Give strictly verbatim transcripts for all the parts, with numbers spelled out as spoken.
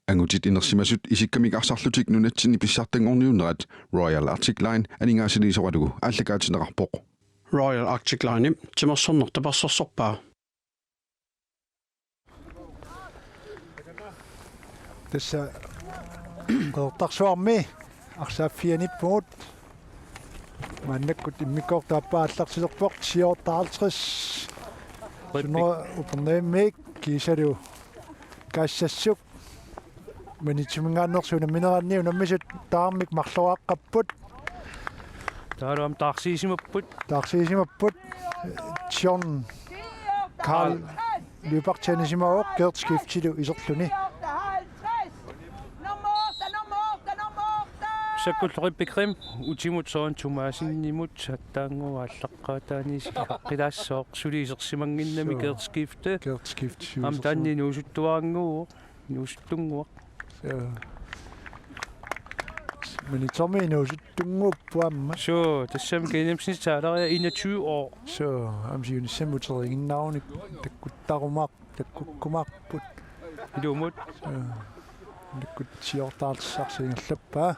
Angutit inersimasut isikkamik arsarlutik nunatsinni pissartanngorniunnerat Royal Arctic Line aningaasaliisoralugu aallakaatinneqarpoq. Royal Arctic Line timersorneq tapersersorpaa. Tassa Qeqertarsuarmi arsaaffianippugut. Maannakkut immikkoortup aappaa aallartilerpoq, ti otteoghalvtreds. Rippi. Sunera Upernavimmiit kiisalu Kassassuk. Maniitsuminngaanneersoq unammineranni unammisut tamarmik marloraqqapput. Taavalu aamma taarsiisimapput. Taarsiisimapput. John Karl Lyberth anisimavoq, Gert Skiftilu iserluni. Sakkullu Rippi Krim utimut Søren Thomassenimut attaannguaq aallaqqaataaniit isikkoqqilaassaaq, suli isersimannginnami. Suu. Gert Skifte. Gert Skifte. Aamma taanna inuusuttuaannguuvoq. Inuusuttunnguaq. Suu. Maniitsormiut inuusuttunnguupput aamma. Suu, tassami gennemsnitsalder er enogtyve år. Suu, aamma siunissami uteriiginnaruni takkuttarumaar-, takkukkumaarput. Ilumut. Suu. Takkut ti otteoghalvtreds ingerlappaa.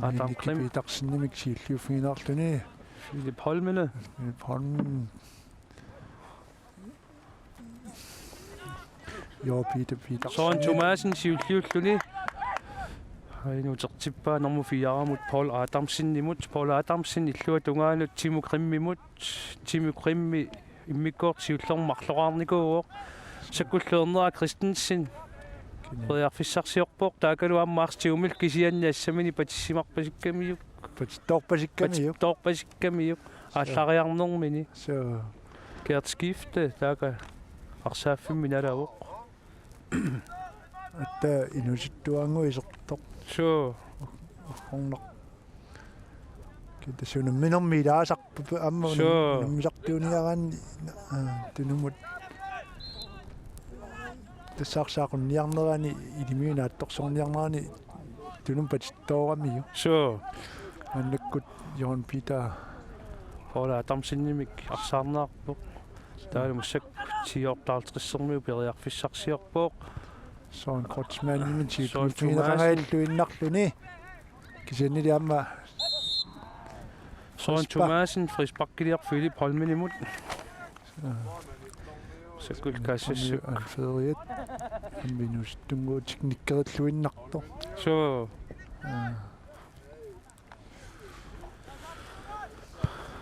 Adam Krim. Petersenimik siulliuffigineqarluni. Philip Holmene. Philip Holmen. Joo, Peter Petersen. Søren Thomassen siulliulluni. Aajuna utertippaa nummer fire-mut Paul Adamsenimut. Paul Adamsen illua tungaanut Timo Krimimut. Timo Krimmi immikkoortoq siullermut marloraarnikuuvoq. Sakkullu Ernera Christensen. Kina. Periarfissarsiorpoq, taakkalu aamma Mars Tiumil kisianni assamini patissimarpasikkamiuk. Patittoorpasikkamiuk. Patittoorpasikkamiuk. Suu. Aallariarnermini. Suu. Gert Skifte, taakku arsaaffimmi nalavoq. Atta inuusuttuaannguaq isertoq. Suu. Ornaq. Kisianni unamminermi ilaasarpoq aamma. Suu. Unammisartuuniaraanni, aa, tunumut. Tassa arsaaqunniarnerani, ilimiunaattorsorniarnerani tunumut patittooramiuk. Suu. Maannakkut Jørgen Peter. Paul Adamsenimik arsaarneqarpoq. Taavalu massakkut ti otteoghalvtredsermiut periarfissarsiorpoq. Søren Kreutzmannimit. Søren Thomassen. Siulliuffigineqangajalluinnarluni. Kisiannili aamma Søren frispark. Thomassen, frisparkiliorpoq Philip Holmenimut. Suu. Sakkullu Kassassuk. Alferiat. Aamma inuusuttunnguuvoq, teknikkerilluinnartoq. Suu. Aa.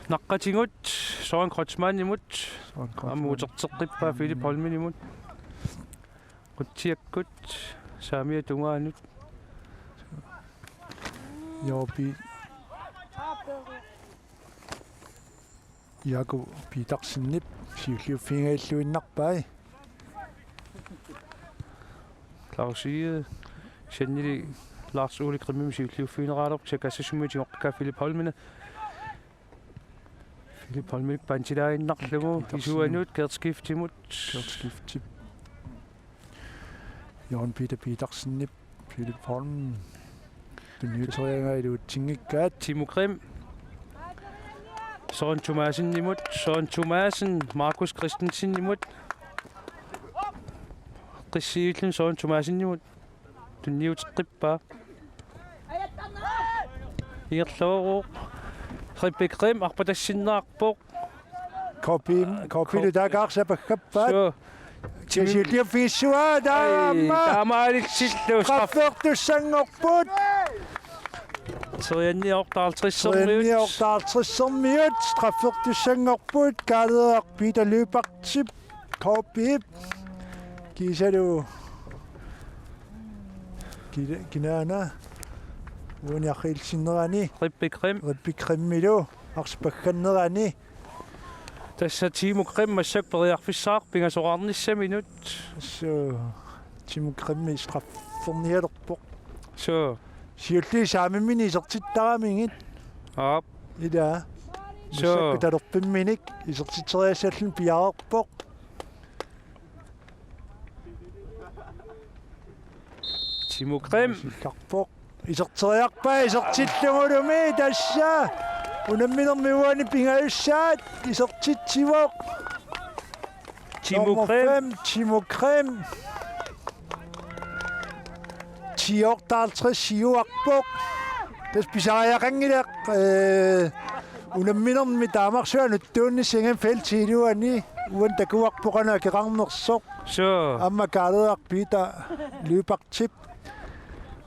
Naqqatigut Søren Kreutzmannimut. Søren Kreutzmann. Aamma uterteqqippaa Philip Holmenimut. Qutsiakkut saamiata tungaanut. Joopi. Jakob Petersenip siulliuffigingajaalluinnarpai. Claus Egede, kisiannili Lars Ole Krimimik siulliuffigineqareerpoq, Kassassummiut tigoqqikkaat Philip Holmene. Philip Holmene pantilaaginnarlugu, Petersen. Isuanut Gert Skiftimut. Gert Skiftip. Jørgen Peter Petersenip, Philip Holm. Tunniuteriagaa iluatsinngikkaat. Timo Krim. Søren Thomassenimut, Søren Thomassen, Markus Christensenimut. Qissiillun Søren Thomassenimut. Tunniuteqqippaa. Ingerlavoq. Rippi Krim arpatassinnaarpoq. K P, K P-lu taakaarsa pakkappaat. Suu. Siulliuffigissuaa. Ai, taama. Taamaalillutillu. Straffertussanngorput. Terianni otteoghalvtredsermiut. Terianni otteoghalvtredsermiut. Straffertussanngorput. Kaaleeraq Peter Lyberthip. K P-p. Kiisalu. Kila-, kinaana. Uani arriilsinnerani. Rippi Krim. Rippi Krimmilu. Arsaq paggannerani. Tassa Timo Krim massakkut periarfissaqarpoq pingasoraarnissaminut. Suu, Timo Krimmi straffernialerpoq. Suu. Siulliit saamimminik isertittaramigit. Aap. Ila. Suu. Massakkut talerpimminik isertitseriassalluni piareerpoq. Timo Krim. Sikkarpoq. Iserteriarpaa, isertillugulumi tassa. Unamminermi uani pingajussaat isertitsivoq. Timo Nummer Krim. Fem, Timo Krim. Ti otteoghalvtreds siuarpoq. Tassa pisariaqanngilaq, øh, unamminermi taamarsuaq nuttuunnissaa ingammik feltip iluani. Uani takuarpoq qanoq akeqarnersoq. Suu. Aamma Kaaleeraq Peter Lyberthip.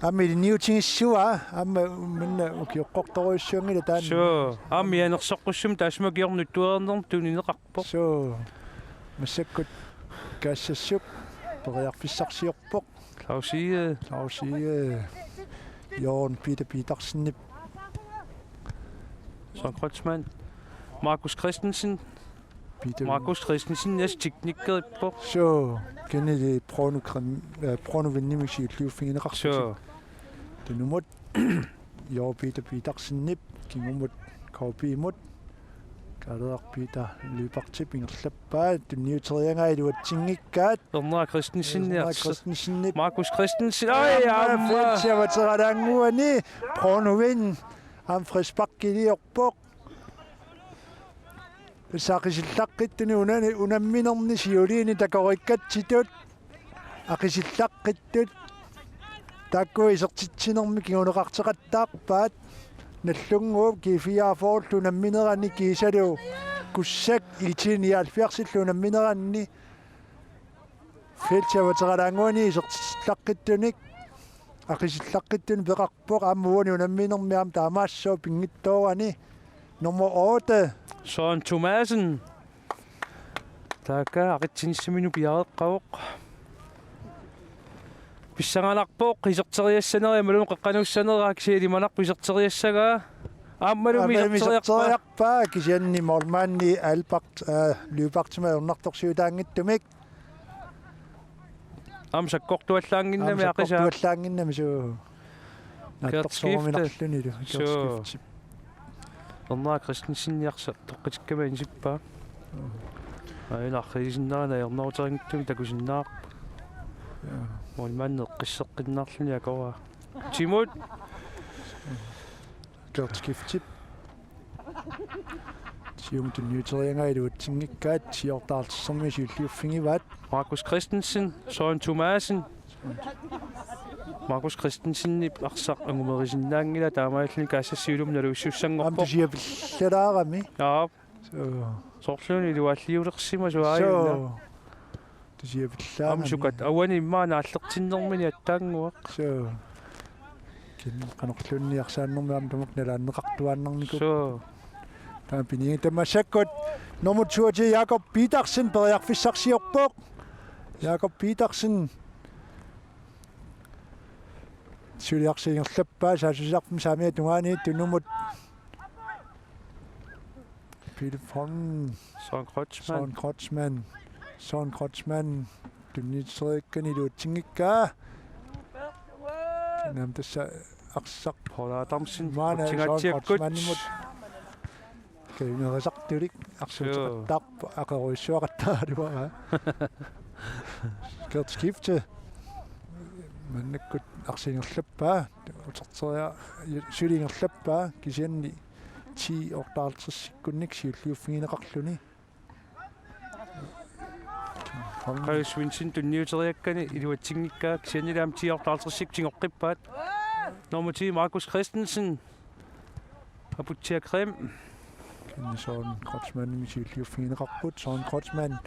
Aamma ilinniutigissuaa, aamma manna ukioqqortorujussuanngilaq taanna. Suu. Aamma mianersoqqussummik taassuma ukiornut tuernermut tunineqarpoq. Suu. Massakkut Kaassassuk periarfissarsiorpoq. Claus Egede. Claus Egede. Jørgen Peter Petersenip. Søren Kreutzmann. Markus Christensen. Peter Markus Christensen, yes, teknikerippoq. Suu, kennedy Bruno Krim-, øh, Bruno Vindimik siulliuffigineqarlutik. Suu. Tunumut, Jørgen Peter Petersenip, kingumut K B-mut, Kaaleeraq Peter Lyberthip ingerlappaa, tunniuteriagaa iluatsinngikkaat. Erna Christensen, Erna ja. Christensenip. Markus Christensen, oj, aamma, aamma. Feltip avateralaannguani, Bruno Vind, aamma frisparkiliorpoq. Tassa Aqisillaqqittuni unani-, unamminerni siuliini takorikkatsitut. Aqisillaqqittut. Taakku isertitsinermi kinguneqarteqattaarpaat. Nagdlunguup G fireogfyrrellu unammineranni kiisalu Kussak I T nioghalvfjerdsillu unammineranni. Feltip avateralaannguani isertitsillaqqittunik, Aqisillaqqittunik peqarpoq, aamma uani unamminermi aamma taamaassaaq pinngitsoorani. Nummer otte. Søren Thomassen. Taakku aqitsinissaminnut piareeqqavoq. Pissanganarpoq iserteriassanera, imaluunniit qeqqanuussanera, kisianni ilimanarpoq iserteriassagaa. Aammalumi, aammalumi iserteriarpaa. Iserteriarpaa, kisianni målmandi Albert, øh, Lyberthimut ajornartorsiutaanngitsumik. Aamma sakkortuallaannginnami. Aamma aqisaa. Sakkortuallaannginnami, suu. Gert Skifte. Naatsorsuuminarlunilu. Gert Suu. Skifte. Erna Christensen arsaq toqqitikkama inisippaa. Mm. Aajuna arriisinnaanera ajornaruteqanngitsumik takusinnaavarput. Ja. Målmandi eqqisseqqinnaarluni akoraa. Timut. Gert Skiftip. Siumut tunniuteriagaa iluatsinngikkaat, ti otteoghalvtredsimi siulliuffigivaat. Markus Christensen, Søren Thomassen. Markus Christensenip arsaq angumerisinnaanngilaq, taamaalilluni Kaassassiulumi naluvissussanngorpoq. Aamma tusiapillalaarami. Aap. Suu. Soorluuna iluaalliulersimasoq aajuna. Suu. Tusiapillalaarami. Aamma sukat auani immaqa naallertinnermini attaannguaq. Suu. Kisianni qanorluunniit arsaannermi aamma tamakku nalaanneqartuaannarnikuupput. Suu. Taama piniartut massakkut nummer toogtyve Jakob Petersen periarfissarsiorpoq. Jakob Petersen. Suli arsaq ingerlappaa saassussisarfimmi saamiata tungaani tunumut. Philip Holm. Søren Kreutzmann. Søren Kreutzmann. Søren Kreutzmann. Tunniuteriakkani iluatsinngikkaa. Aamma tassa arsaq. Paul Adamsen. Maana Søren Kreutzmannimut. Kajunerisartulik arsuuteqattaarpoq, aqerujussuaqattaaraluaraa. Gert Skifte. Maannakkut arsaq ingerlappaa. Uterteria-, suli ingerlappaa. Kisianni ti otteoghalvtredsikkunnik siulliuffigineqarluni. Kajus Svendsen tunniuteriakkani iluatsinngikkaa, kisiannili aamma ti otteoghalvtredsikkut tigoqqippaat. Nummer ti, Markus Christensen. Aputsiaq Krim. Kisianni Søren Kreutzmannimit siulliuffigineqarput. Søren Kreutzmann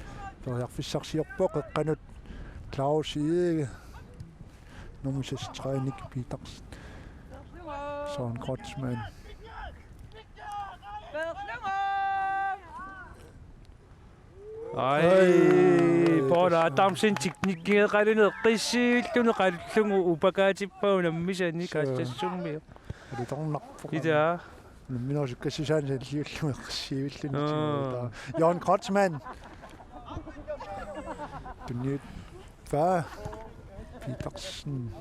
periarfissarsiorpoq, qeqqanut Claus Egede. Nummer seksogtredive, Nick Petersen. Søren Kreutzmann. Ai, ai, Paul Adamsen teknikkeqaluni eqqissilluni qallugu upakaatippaa unammisani. Suu. Kaassassummi. Alutornarpoq. Ila. Unamminerup sukkassusaani salliulluni eqqissiivilluni. Aa. Søren Kreutzmann. Tunniuppaa Petersen.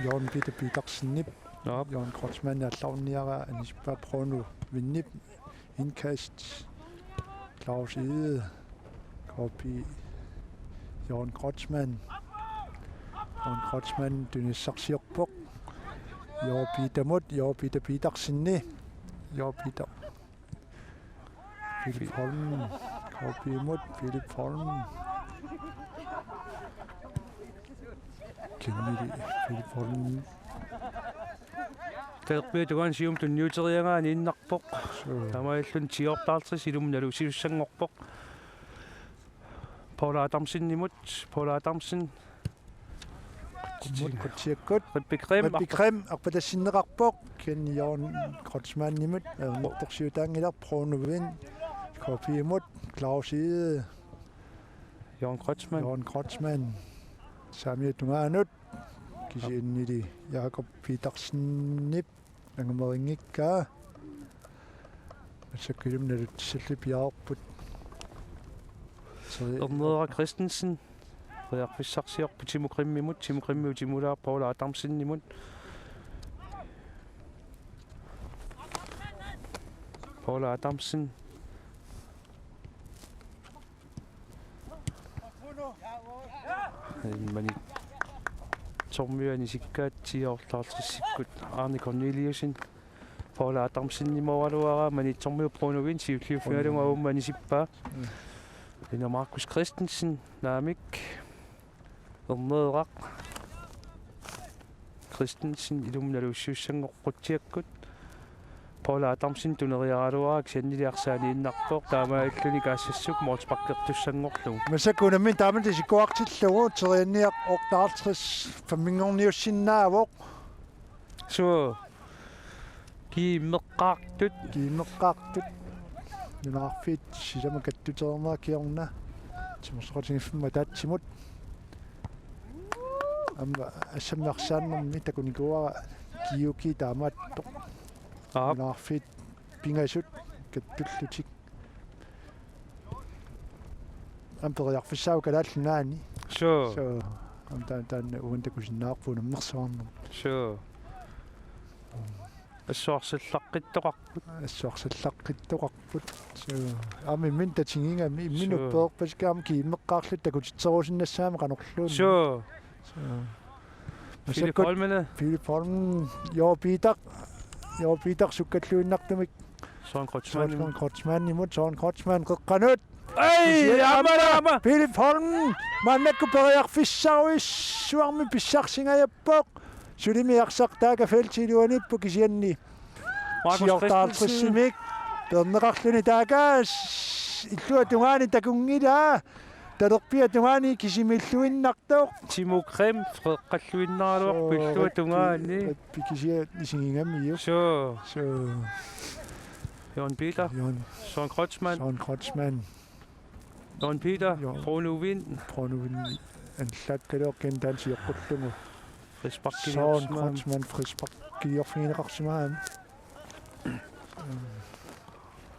Jørgen Peter Petersenip. Aap. Jørgen Kreutzmann aallarniaraa, anisippaa Bruno Vindip. Indkast. Claus Egede. K B. Jørgen Kreutzmann. Jørgen Kreutzmann tunissarsiorpoq. Jørgen Petermut, Jørgen Peter Petersenni. Jørgen Peter. Philip Holm. K P-mut Philip Holm. Kennedy Philip Holm. Talerpiata tungaanut siumut tunniuteriaralugu aniinnarpoq. Suu. Taamaalilluni tiortaartris ilumut naluussussanngorpoq. Paula Adamsenimut, Paula Adamsen. Mut qutsiakkut. Rippi Krim. Rippi Krim, arpatassinneqarpoq. Ken Jørgen Kreutzmannimut, ajornartorsiutaanngilaq Bruno Wind, K P-mut, Claus Egede. Jørgen Kreutzmann. Jørgen Kreutzmann. Saamiata tungaanut. Kisiannili Jakob Petersenip angumerinngikkaa. Massakkut ilumut nalutissallugu piareerput. Erneera Christensen. Periarfissarsiorpoq Timo Krimimut, Timo Krimimut, Timo Paula Adamsenimut. Paula Adamsen. Manitsormiut anisikkaat tiortaartrissikkut Arne Corneliussen. Paula Adamsenimooraluaraa, Manitsormiut Bruno Wind siulliuffigalugu aamma anisippaa. Mm. Ina Markus Christensen, naamik. Erneeraq. Christensen ilumut naluussussanngorpoq qutsiakkut. Paula Adamsen tuneriaraluaraa kisiannili arsaq aniinnarpoq, taamaalilluni Kaassassuk målsparkertussanngorlugu. Massakkut unammineq taamatut isikkoqartillugu, terianniaq otteoghalvtreds femminngorniussinnaavoq. Suu. Kiimmeqqaartut. Kiimmeqqaartut. Nunaqarfiit sisamat kattutereernerat kingorna. Timersoqatigiiffimmi ataatsimut. Aamma assammi arsaannermi takunikuuara Kiuki taamaattoq. Aap. Nunaqarfiit pingasut kattullutik. Aamma periarfissaavoq Kalaallit Nunaanni. Suu. Suu. Aamma taan-, taanna uani takusinnaavarput unammersuarnermi. Suu. Assut arsallaqqittoqarput. Assut arsallaqqittoqarput. Suu. Aamma imminut tatigigami, imminut Suu. uppeerpassuit aamma kiimmeqqaarlutik takutitserusunnassagamik qanorluunniit. Suu. Suu. Philip Massakkut Holmene. Philip Holm, Jo Peter. Jo Peter sukkalluinnartumik. Søren Kreutzmann. Søren Kreutzmannimut, Søren Kreutzmann qeqqanut. Ai, kisianni aamma, aamma, aamma. Philip Holm, maannakkut periarfissaruissuarmik pissarsingajappoq. Sulimi arsaq taakku feltip iluaniippoq kisianni. Markus Christensen. Tiortaartrissimik. Peerneqarluni taakku s-, illuatungaani takunngilaa. Talerpiatungaani kisimiilluinnartoq. Timo Krim, qeqqalluinnaraluarpoq Suu, illuatungaani. Rippi, rippi kisiat isigigamiuk. Suu. Suu. Jørgen Peter. Jørgen. Søren Kreutzmann. Søren Kreutzmann. Jørgen Peter, Jørgen. Bruno Wind. Bruno Wind. Anlaakkaluarpoq taanna sioqqullugu. Frisparkiliorsimagami. Søren Kreutzmann frisparkiliorfigineqarsimagami.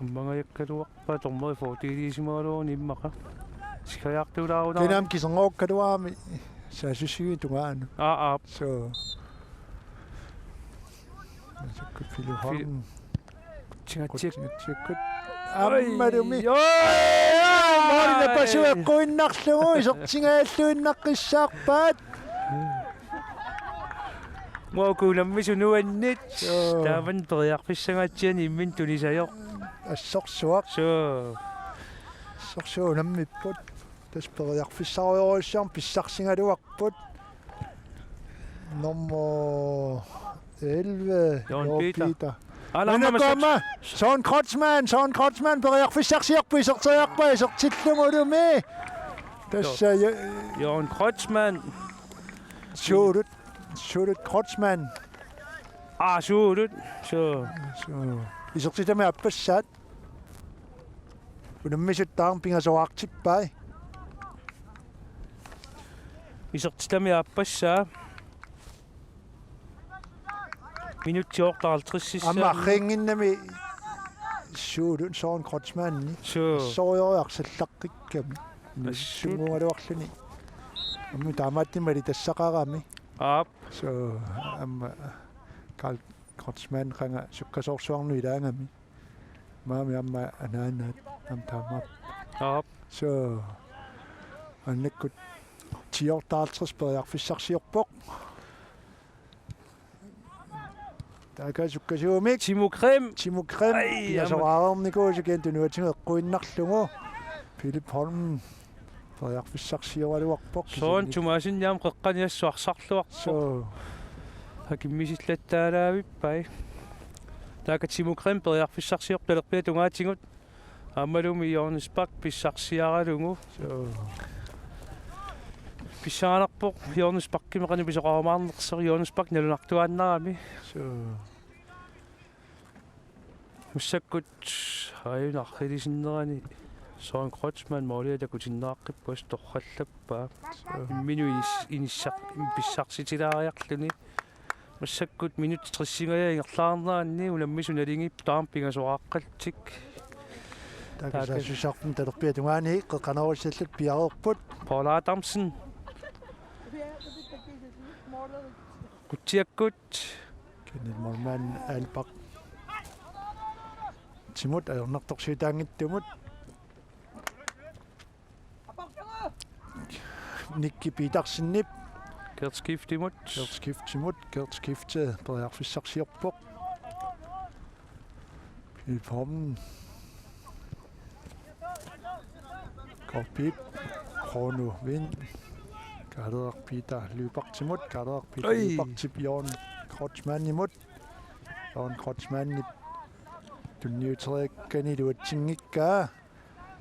Ammangajakkaluarpaa dommeri fordelisimagaluaruni immaqa. Sikariartuulaaruna. Kinaam kiserngoorukkaluarami saassussiviit tungaanut. Aa, aap. Suu. Massakkut Philip Holm. Fi-, Tsingatsiak-. Tsingatsiakkut. Oi, ammalumi. Oi, oi. Målip napasua eqquinnarlugu isertingaalluinnaqqissaarpaat. Uagut unammisut nuanneq. Joo. Taamani periarfissangaatsiani imminut tunisajoq. Assorsuaq. Suu. Assorsuaq unammipput. Tassa periarfissarujussuarmik pissarsigaluarput. Nummer elleve, Jørgen Jørgen Peter. Peter. Aa, naamma, maannakkut aamma Søren Kreutzmann, Søren Kreutzmann periarfissarsiorpoq, iserteriarpaa isertillugulumi. Tassa Jø-, Jørgen Kreutzmann. Suulut, suulut Kreutzmann. Aa, suulut. Suu. Suu. Isertitami aappassaat. Unammisut taama pingasoraartippai. Isertitami aappassaa. Minutsi otteoghalvtreds sissaani. Aamma arriinnginnami suulut Søren Kreutzmanni. Suu. Soorujussuaq arsallaqqikkami. Assut. Sunnguugaluarluni. Aamma taamaattumik malitassaqarami. Aap. Suu, aamma Karl Kreutzmann qanga sukkasoorsuarnut ilaagami. Maani aamma anaanaat aamma taamaappoq. Aap. Suu. Maannakkut tiortaartris periarfissarsiorpoq. Taakku sukkasuumik. Timo Krim. Timo Krim. Ai, aamma. Piasoraarnikuusoq kisianni tunuatigut eqquinnarlugu. Philip Holm periarfissarsioraluarpoq. Soorlu kisianni Thomassen aamma qeqqani assut arsarluarpoq. Suu. Akimmisillataalaavippaa. Taakku Timo Grimm periarfissarsiorpoq talerpiata tungaatigut. Aammalumi Johannes Bak pissarsiaralugu. Suu. Pissanganarpoq Johannes Bakimut qanoq pisoqarumaarnersoq, Johannes Bak nalunartuaannarami. Suu. Massakkut aajuna arrilisinnerani Søren Kreutzmann målia takutinneqarpoq, torrallappaa. Imminut inis-, inissaq-, pissarsitilaariarluni. Massakkut minut tressingajaat ingerlaarnerani unammisut naligiipput, taama pingasoqaqqallutik. Taakku. Taakku saassussisarput talerpiata tungaani qeqqanoorussallutik piareerput. Paul Adamsen. Qutsiakkut. Kenneth Molman Albak. Timut ajornartorsiutaanngitsumut. Nicky Petersenip. Gert Skiftemut. Gert Skiftemut. Gert Skifte periarfissarsiorpoq. Philip Holm. Kopip. Krono Vind. Kaaleeraq Peter Lyberthimut. Kaaleeraq Peter Oi. Lyberthip Jørgen Kreutzmannimut. Jørgen Kreutzmannip tunniuteriakkani iluatsinngikkaa.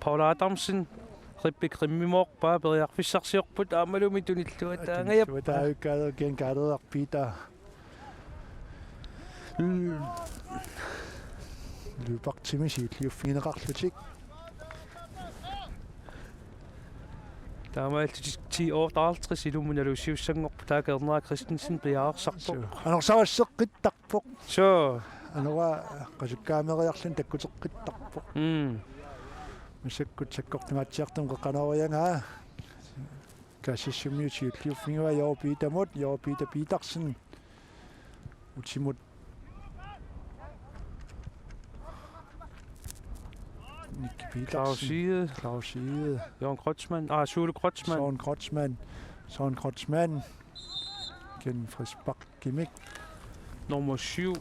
Paul Adamsen, Rippi Grimmimoorpaa, periarfissarsiorput aammalumi tunilluataangajappoq. Tunilluataangajappoq, Kaaleeraq Peter. Lyberthimi siulliuffigineqarlutik. Taamaalillutik ti otteoghalvtreds ilummut naluussiussanngorput, taakku Erna Christensen piareersarpoq. Suu. Anorsarisseqqittarpoq. Suu. Anora qasukkaameriarluni takkuteqqittarpoq. Mm. Massakkut sakkortungaatsiartumut qeqqanooriagaa. Kassassumiut siulliuffigivaa Jørgen Petermut, Jørgen Peter Petersen. Utimut. Nicky Petersen. Claus Egede. Claus Egede. Jørgen Kreutzmann. Ah, Sule Kreutzmann. Søren Kreutzmann. Søren Kreutzmann. Ken Frisbak. Kimik. Nummer syv.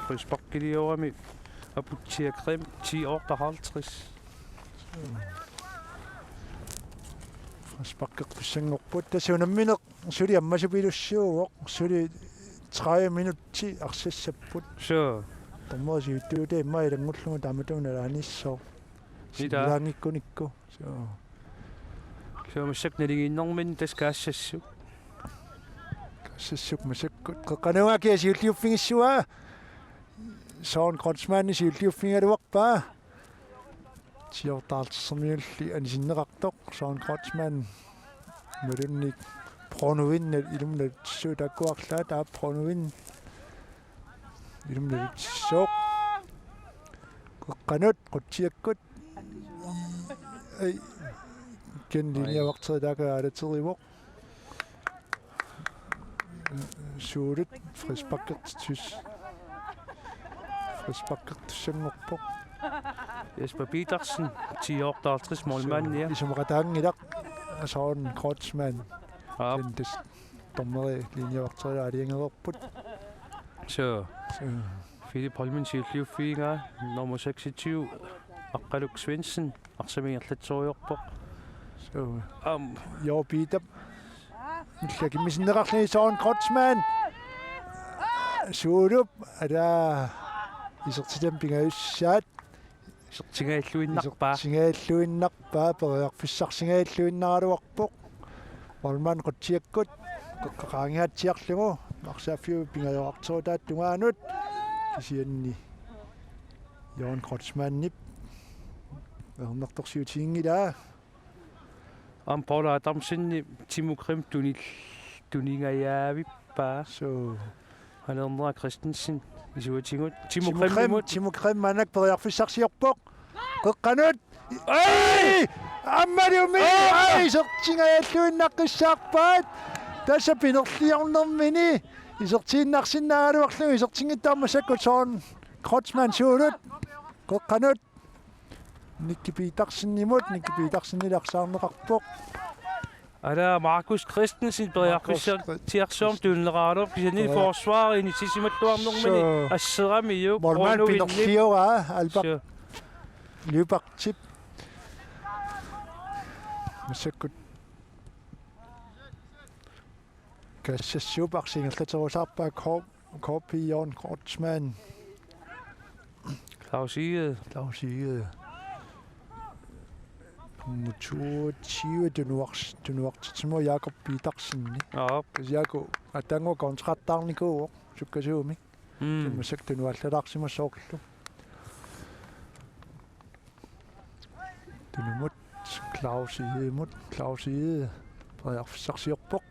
Frisparkiliorami. Aputsiaq Grimm, ti otteoghalvtreds. Frisparkertussanngorput. Tassa unammineq suli ammasupilussuuvoq. Suli tredive minutti arsassapput. Suu. Dommerip siuttuutaa immaqa ilanngullugu taamatut nalaanissaaq. Ila. Sinnilaanngikkunikku. Suu. Suu, massakkut naligiinnerminni tassa kaassassuk. Kaassassuk massakkut. Qeqqanut akia siulliuffigissavaa. Søren Kreutzmann siulliuffigigaluarpaa. Ti otteoghalvtredsimiulli anisinneqartoq. Søren Kreutzmann. Imaluunniit Pronovin ilummut nalutsissuuvoq, taakku arlaat, aa, Pronovin. Ilummut nalutsissuuvoq. Qeqqanut, Qutsiakkut. Ai. Ken linjevagteri taakku aalaterivoq. Suulut frisparkertittus-, frisparkertussanngorpoq. Jesper Petersen, ti otteoghalvtreds målmand, ja. Isumaqataanngilaq Søren Kreutzmann. Aap. Ken tassa dommeri linjevagteri aalajangereerput. Suu. Suu. Philip Holmip siulliuffigigaa, nummer seksogtyve, Aqqaluk Svendsen, arsamik ingerlatsissorujorpoq. Suu. Aam. Jørgen Peter. Millakimmisinneqarluni Søren Kreutzmann. Suulup, ala, isertitami pingajussaat. Isertingaalluinnarpaa. Isertingaalluinnarpaa, periarfissartingaalluinnaraluarpoq. Målmand Qutsiakkut, qeqqa qaangaatsiarlugu, arsaaffiup pingajoqarterutaata tungaanut, kisianni Jørgen Kreutzmannip ajornartorsiutiginngilaa. Aamma Paul Adamsenip Timo Grimm tunil-, tuningajaavippaa. Suu. Hanna Christensen, isuatigut. Timo Timo Grimm, Grimmimut. Timo Grimm maannakkut periarfissarsiorpoq. Qeqqanut. Ai! Aammalumi! Ai! Ai, isertingaalluinnaqqissaarpaat. Tassa pinerliornermini isertiinnarsinnaagaluarlugu isertinngitsoq massakkut Søren Kreutzmann suulut. Qeqqanut. Nicky Petersenimut, Nicky Petersenip arsaarneqarpoq. Ala, Markus Christensen periarfissarsiornermut tunineqaraluarpoq, kisianni forsvarit inissisimalluarnermini. Suu. Asseramiuk. Målmand Bruno Vinni. Pinerlioraa, Albert. Suu. Lyberthip. Massakkut Kassassuup arsaq ingerlaterusaarpaa K-, K P Jørgen Kreutzmann. Claus Egede. Claus Egede. Nummer toogtyve tunuars-, tunuartersimavoq Jakob Petersen. Aap. Jakob atangu kontrattaarnikuuvoq sukkasuumik. Mm. Massakkut tunuallalaarsimasoq soorlu. Tunumut Claus Egedemut, Claus Egede periarfissarsiorpoq.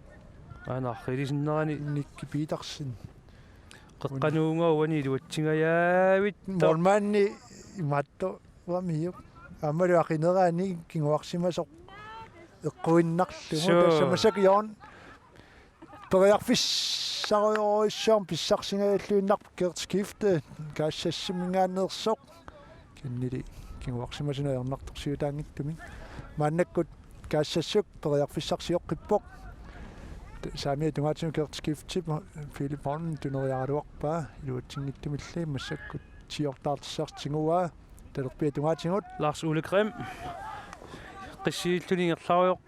Aana arriilisinnerani. Nicky Petersen. Qeqqanuunga uani iluatsingajaavittoq. Målmandi imaattoq uamiuk. Aammalu aqinerani kinguarsimasoq eqquinnarlugu. Suu. Tassa massakkut Jørgen periarfissarujorujussuarmik pissarsingajalluinnarpoq. Gert Skifte Kassassuminngaanneersoq. Kisiannili kinguarsimasunut ajornartorsiutaanngitsumik. Maannakkut Kassassuk periarfissarsioqqippoq. Saamiata tungaatsinnut Gert Skiftep Philip Holm tuneriaraluarpaa iluatsinngitsumilli. Massakkut tiiortaartissarsiortiguaa. Talerpiata tungaatigut. Lars Ole Grimm. Qissiilluni ingerlarujoq.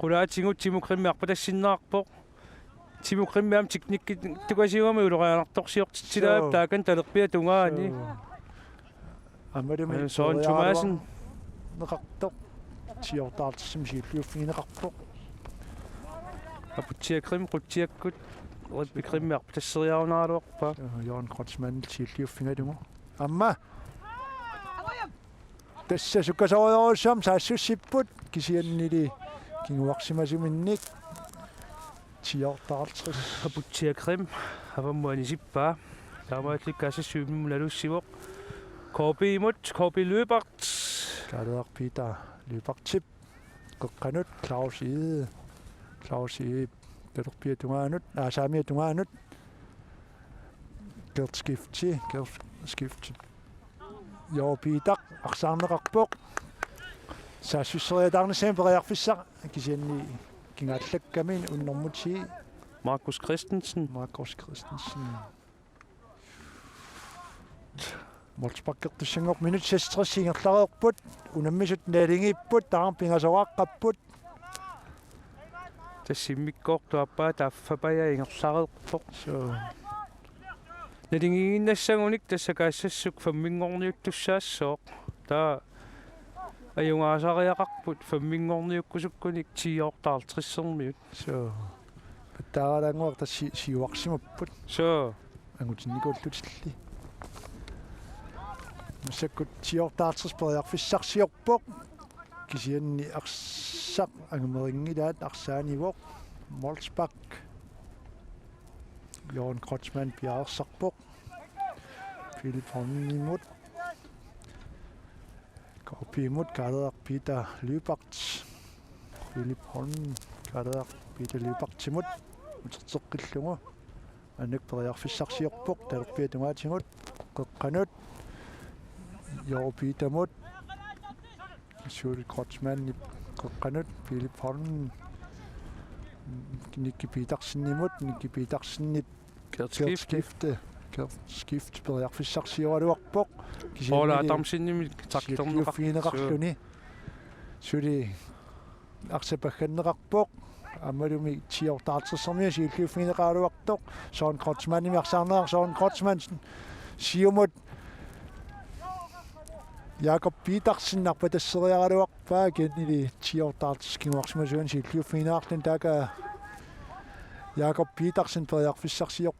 Qulaatigut Timo Grimmip arpatassinneqarpoq. Timo Grimmip aamma teknikki tukasiugami ulorianartorsiortitsilaa. Suu. Taakani talerpiata tungaani. Suu. Aammalumi Søren Thomassen. Neqartoq. Tiiortaartissami siulliuffigineqarpoq. Aputsiaq Grimm qutsiakkut. Rippi Grimmip arpatasseriarunaraluarpaa. Jørgen Kreutzmann siulliuffigalugu. Aamma. Tassa sukkasoorujussuarmik saassussipput kisiannili kinguarsimasuminnik tiiortaartris. Aputsiaq Grimm avammut anisippaa. Taamaalilluni Kassassuup immimut nalussivoq. K P-mut, K P Lyberth. Kaaleeraq Peter Lyberthip. Qeqqanut Claus Egede. Claus Egede talerpiata tungaanut, aa, saamiata tungaanut. Gert Skifte, Gert Skifte. Jørgen Peter arsaarneqarpoq. Saassusseriataarnissaq periarfissaq kisianni kingaallakkami unnermuti. Markus Christensen. Markus Christensen. Målsparkertussanngorput, minut seksogtres ingerlareerput. Unammisut naligiipput, taama pingasoraaqqapput. Tassa immikkoortup aappaa taaffapaja ingerlareerpoq. Suu. Naligiinnassagunik tassa Kassassuk femminngorniuttussaassooq. Taava ajugaasariaqarput femminngorniukkusukkunik tiiortaartrissermiut. Suu. Pattaaralaannguaq tassa si-, siuarsimapput. Suu. Angutinnikuullutilli. Massakkut tiiortaartris periarfissarsiorpoq. Kisianni arsaq angumereersinngilaat, arsaanivoq. Målspark. Jørgen Kreutzmann piareersarpoq. Philip Holmimut. K P-mut Kaaleeraq Peter Lyberth. Philip Holm Kaaleeraq Peter Lyberthimut uterteqqillugu. Maannakkut periarfissarsiorpoq, talerpiata tungaatigut. Qeqqanut. Jørgen Petermut. Suli Kreutzmannip qeqqanut. Philip Holm. Nicky Petersenimut. Nicky Petersenip Gert Skifte. Gert Skifte. Gert Skifte periarfissarsioraluarpoq. Kisiannili Paul Adamsenimit taklerneqarpoq. Siulliuffigineqarluni. Suli arsaq pagganneqarpoq. Aammalumi tiiortaartissermiut siulliuffigineqaraluartoq. Søren Kreutzmannimit arsaarneqarpoq. Søren Kreutzmann siumut Jakob Petersen arpatasseriaraluarpaa, kisiannili tiiortaartissap kinguarsimasuani siulliuffigineqarluni, taakku Jakob Petersen periarfissarsiorpoq.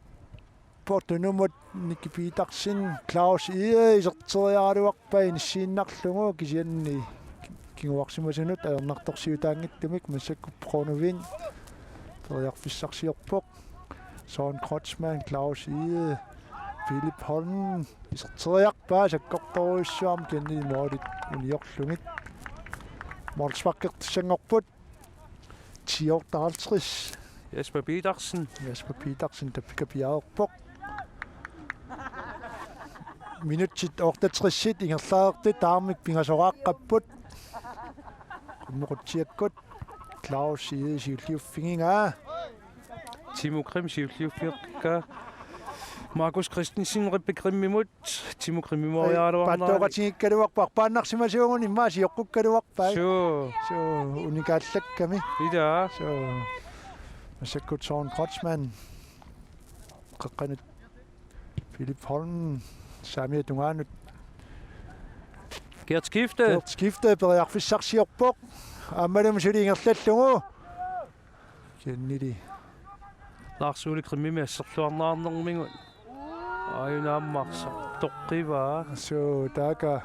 Tunumut Nicky Petersen, Claus Egede iserteriaraluarpaa inissiinnarlugu, kisianni kinguarsimasunut ajornartorsiutaanngitsumik. Massakkut Bruno Wind periarfissarsiorpoq. Søren Kreutzmann, Claus Egede, Philip Holm iserteriarpaa sakkortoorujussuarmik, kisianni målit uniorlugit. Målsparkertussanngorput. Tiiortaartis. Jesper Petersen. Jesper Petersen, tappika piareerpoq. Minutsit otteogtresit ingerlareerput, tamarmik pingasoraaqqapput. Qummuqutsiakkut. Claus Egede siulliuffigigaa. Timo Grimm siulliuffigaa. Markus Christensen Rebbe Grimmimut, Timo Grimmimoriaraluarnerani. Pattooqatigiikkaluarpaa, arpaannarsimasuuguni immaqa sioqqukkaluarpaa. Suu. Suu, unikaallakkami. Ilaa. Suu. Massakkut Søren Kreutzmann. Qeqqanut Philip Holm, saamiata tungaanut. Gert Skifte. Gert Skifte periarfissarsiorpoq. Aammalumi suli ingerlallugu. Kennedy. Lars Ole Grimmimit asserluarnerarnermigut. Aajuna aamma arsaq toqqivaa. Suu, taakku.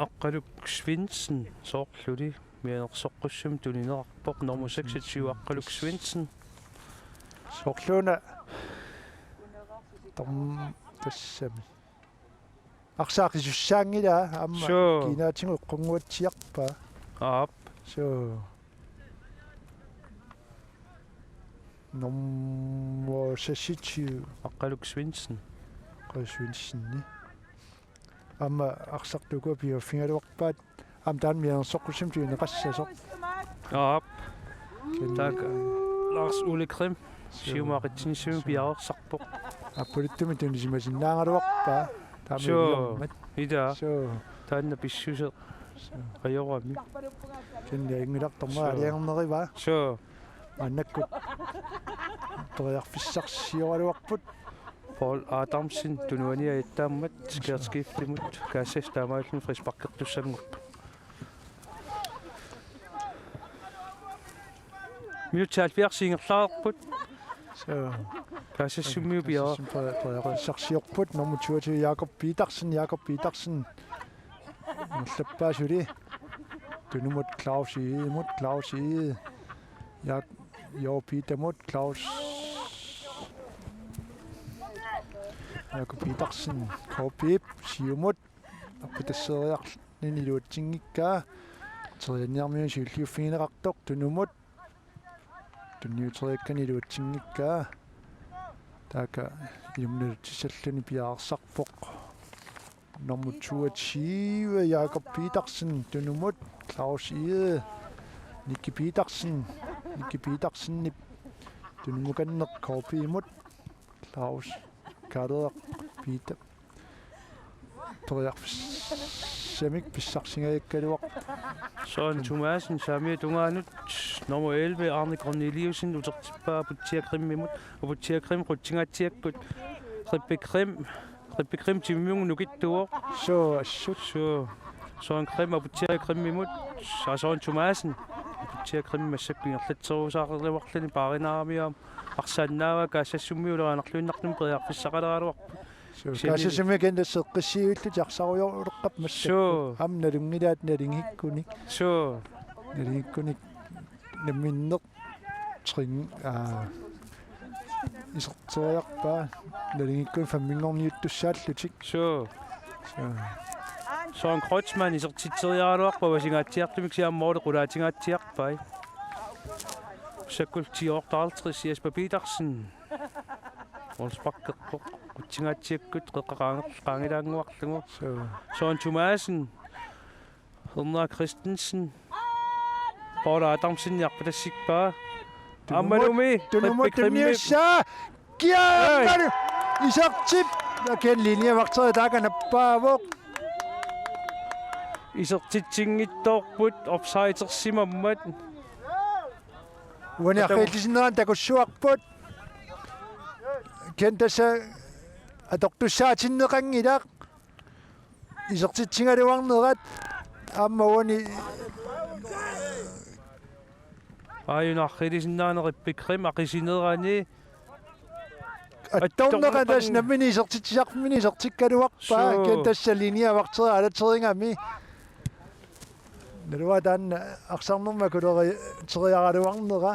Aqqaluk Svendsen, soorluli mianersoqqussumik tunineqarpoq, nummer seksogtyve, Aqqaluk Svendsen. Soorluuna tom-, tassami. Arsaq qisussaanngilaa, aamma. Suu. Kiinaatigut eqqunnguatsiarpaa. Aap. Suu. Nummer seksogtyve. Aqqaluk Svendsen. Aqqaluk Svendsen, ni. Aamma arsartuku piuffigaluarpaat. Aamma taanna mianersoqqussumik tunineqassasoq. Aap. Kennedy. Taakku Lars Ole Grimm. Suu. Siumut aqitsinissamut piareersarpoq. Appaluttumik tunisimasinnaagaluarpaa. Taama. Suu. Iliormat. Ilaa. Suu. Taanna pissuseq. Suu. Ajorami. Kennedy ajunngilaq, dommeri. Suu. Aalajangernerivaa. Suu. Maannakkut periarfissarsioraluarput. Paul Adamsen tunuani ajattaammat Gert Skiftemut kaassasoq taamaalilluni frisparkertussanngorpoq. Minutsit halvfjerds ingerlareerput. Suu. Kaassassummiut piareer-. Kaassassummi per-, periarfissarsiorput, nummer toogtyve, Jakob Petersen, Jakob Petersen. Ingerlappaa suli. Tunumut Claus Egedemut, Claus Egede. Ja-, Jo Petermut, Claus. Jakob Petersen, K P-p, siumut. Arpatasseriarluni iluatsinngikkaa. Terianniarmiut siulliuffigineqartoq, tunumut. Tunniuteriakkani iluatsinngikkaa. Taakku ilumut nalutsissalluni piareersarpoq. Nummer toogtyve, Jakob Petersen, tunumut, Claus Egede, Nicky Petersen, Nicky Petersenip tunumukanneq K P-mut, Claus Kaaleeq Peter. Periarfissamik pissarsingajakkaluaq. Søren Thomassen, saamiata tungaanut, nummer elleve, Arne Corneliussen, utertippaa Aputsiaq Grimmimut, Aputsiaq Grimm, qutsingaatsiakkut, Rebbe Grimm, Rebbe Grimm timimiunnguaq nukittuvoq. Suu, assut. Suu. Søren Grimm, Aputsiaq Grimmimut, aa, Søren Thomassen, Aputsiaq Grimm massakkut ingerlatserusaarluarluni paarinaaramiuk aamma arsaannaavaa, kaassassummiut ulorianarluinnartumik periarfissaqaleraluarput. Suu, kisianni kaassassummiut kisianni tassa eqqissivillutik arsarujoruleqqapput massakkut. Suu. Aamma nalunngilaat nalunngikkunik. Suu. Nalunngikkunik namminneq trin-, aa, iserteriarpaa nalunngikkunik femminngorniuttussaallutik. Suu. Suu. Søren Kreutzmann isertitseriaraluarpaa avasingaatsiartumik, kisianni aamma måli qulaatingaatsiarpai. Massakkut tiortaartris Jesper Petersen. Målsparkerpoq. Qutsingaatsiakkut qeqqa qaange-, qaangilaannguarlugu. Suu. Søren Thomassen. Henrik Christensen. Paul Adamsen arpatassippaa. Tunumut, aammalumi, tunumut, Rebbe Grimmip. Tunniussaa. Kiaangalu. Isertip. Kennedy linjevagteri taakku nappaavoq. Isertitsinngitsoorput, offsidersimammat. Uani arriillisinnerani takussuarput. Kisianni tassa atortussaatinneqanngilaq. Isertitsigaluarnerat aamma uani. Aajuna arriillisinnerani Rebbe Grimm aqisinerani. Attorneqan tassa nammineq isertitsisarfimminni isertikkaluarpaa. Suu. Kisianni tassa linjevagteri aalaterigami. Naluara taanna arsarnermik akuleri-, teriaraluarnera.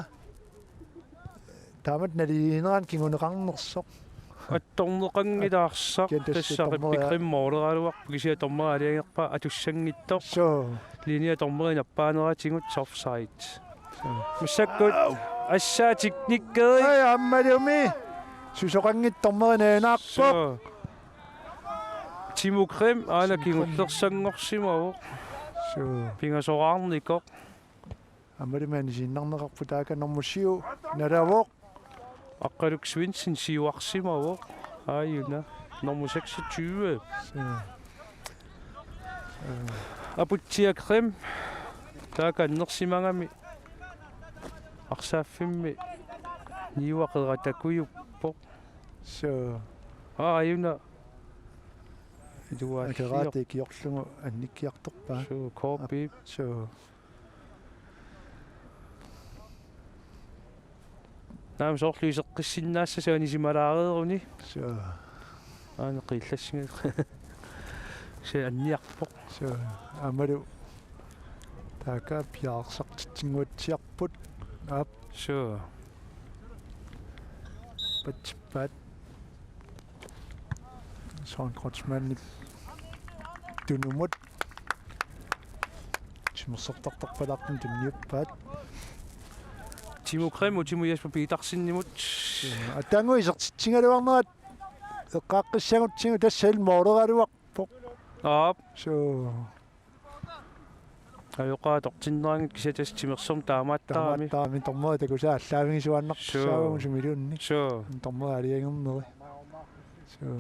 Taamatut naligiinnerani kinguneqarnersoq. Attorneqanngilaq arsaq. Kisianni tassa tassa Rebbe dommeri-. Grimm måleraluarpoq, kisianni dommeri aalajangerpaa atussanngitsoq. Suu. Linjedommerit nappaaneratigut offside. Suu. Massakkut. Au. Assaa teknikkeri. Ai, aammalumi. Susoqanngitsoq dommeri najugaqarpoq. Suu. Timo Grimm aana. Timo Grimm. Kingullersanngorsimavoq. Suu. Pingasoraarnikoq. Aammalumi anisiinnarneqarput taakku, nummer syv, nalavoq. Aqqaluk Svendsen siuarsimavoq. Aajuna. Nummer seksogtyve. Aputsiaq Krim. Taakku annersimagami. Arsaaffimmi niuaqeratakujuppoq. Suu. Aajuna. Iluaasiorpoq. Akeraat ikiorlugu annikkiartorpaa. Suu, K B. Suu. Naamik soorlu iseqqissinnaassasoq anisimalaareeruni. Suu. Aana qiillassinga. Se anniarpoq. Suu. Aammalu taakku piareersartitsinnguatsiarput. Aap. Suu. Patsippaat. Søren Kreutzmannip tunumut. Timersortartarpalaartumik tunniuppaat. Timo Krimimut, Timo Jesper Petersenimut. Aatsaannguaq isertitsigaluarnerat eqqaaqqissagutsigu tassa ilmooreraluarpoq. Aap. Suu. Ajoqaat atortinneranngilaq kisianni tassa timersorneq taamaattarami. Taamaattarami, dommeri takusaa allaavigisuaannartussaavagut. Suu. Sumiluunniit. Suu. Dommeri aalajangerneri. Suu.